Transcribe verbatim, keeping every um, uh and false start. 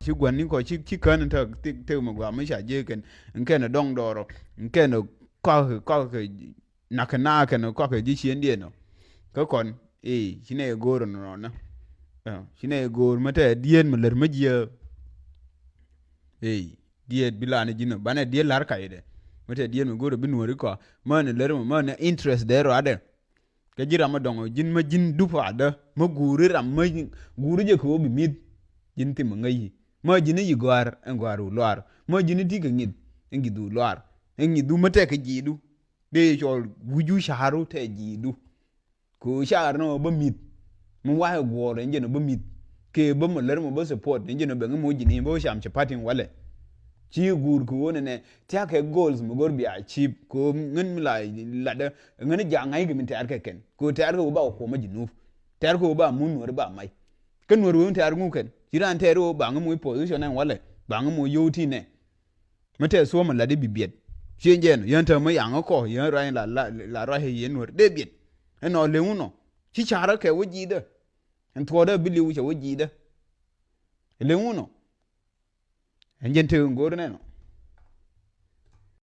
Ti gua̱n ni kɔ ci, ci kän in te, te, te mi gɔaa mi ca jiɛ kɛn. In kɛn dɔŋ dɔɔrɔ. In kɛn kɔk, kɔk, nak kɛ naa kɛn kɔk ji̱ ciëndiɛn ɔ. Kä kɔn, ëë, ci nɛ go̱o̱r in rɔɔnä. Ɛ, ci nɛ go̱o̱r mi te dieen mi lär mi jiɛ. Ëë, diet bi la ni ji̱n ɔ. Banɛ diet la̱r kac dɛ. Mi te diet mi go̱o̱r bi nuɔ̱ɔ̱ri kɔ. Män in lär mi, män in interest dɛ rɔadɛ. Kɛ ji̱ ram mi dɔŋ ɔ, ji̱n ma ji̱n dup a dä. Ma guuri ram ma guuri jɛ kɛ wä bi mi̱th. Ji̱n thim mi ŋäc yi. Ma ji̱n i̱ yi gɔ̱a̱r, ɛn gɔ̱a̱r wu luaar. Ma ji̱n i̱ ti kɛ ŋi̱th, ɛn ŋi̱th wu luaar. Ɛn ŋi̱th du ma tɛk kɛ ji̱i̱du. Dee cɔl wi̱cu ca̱ru tɛ ji̱i̱du. Kɛ ɣöö ca̱r ni ɣöö bä mi̱th. Mi wa̱a̱ ɛ guɔ̱ɔ̱r ɛn jɛn ɣöö bä mi̱th. Kɛ bä mɔ lär mɔ bä support ɛn jɛn ɣöö bɛ ŋä moc ji̱n i̱ bä cam cɛ party walɛ. Ci guur kɛ ɣöö nɛnɛ tia̱k kɛ goals mi go̱r bia achieve kɛ ɣöö ŋän mi la latdä ŋän ja̱a̱ŋ ŋa̱c kɛ mi tɛ̈r kɛ kɛn kɛ ɣöö tɛ̈r kɛ ɣöö ba kɛ kuɔ̱mä ji̱ nuup. Tɛ̈r kɛ ɣöö ba mun nuɔ̱r ba mac. Kä nuɔ̱r ɣöö tɛ̈r ŋuk kɛn ci raan tɛ̈r ɣöö ba ŋä moc position ɛn walɛ ba ŋä moc yio̱w ti nɛ. Mi tɛth thuɔ̱ɔ̱m mi lat i̱ bi biɛt. Ciëŋ jɛn yɛn täämɛ yaŋ ɛ kɔ yɛn ruac la la la ruac ɛ yɛn nuɔ̱r dee biɛt. Ɛnɔ leŋ wunɔ ci ca̱rä kɛ wä ji̱i̱dä. Ɛn thuɔɔdä bi li̱w cɛ wä ji̱i̱dä. Leŋ wunɔ. Ɛn jɛn tek in go̱o̱r nɛnɔ.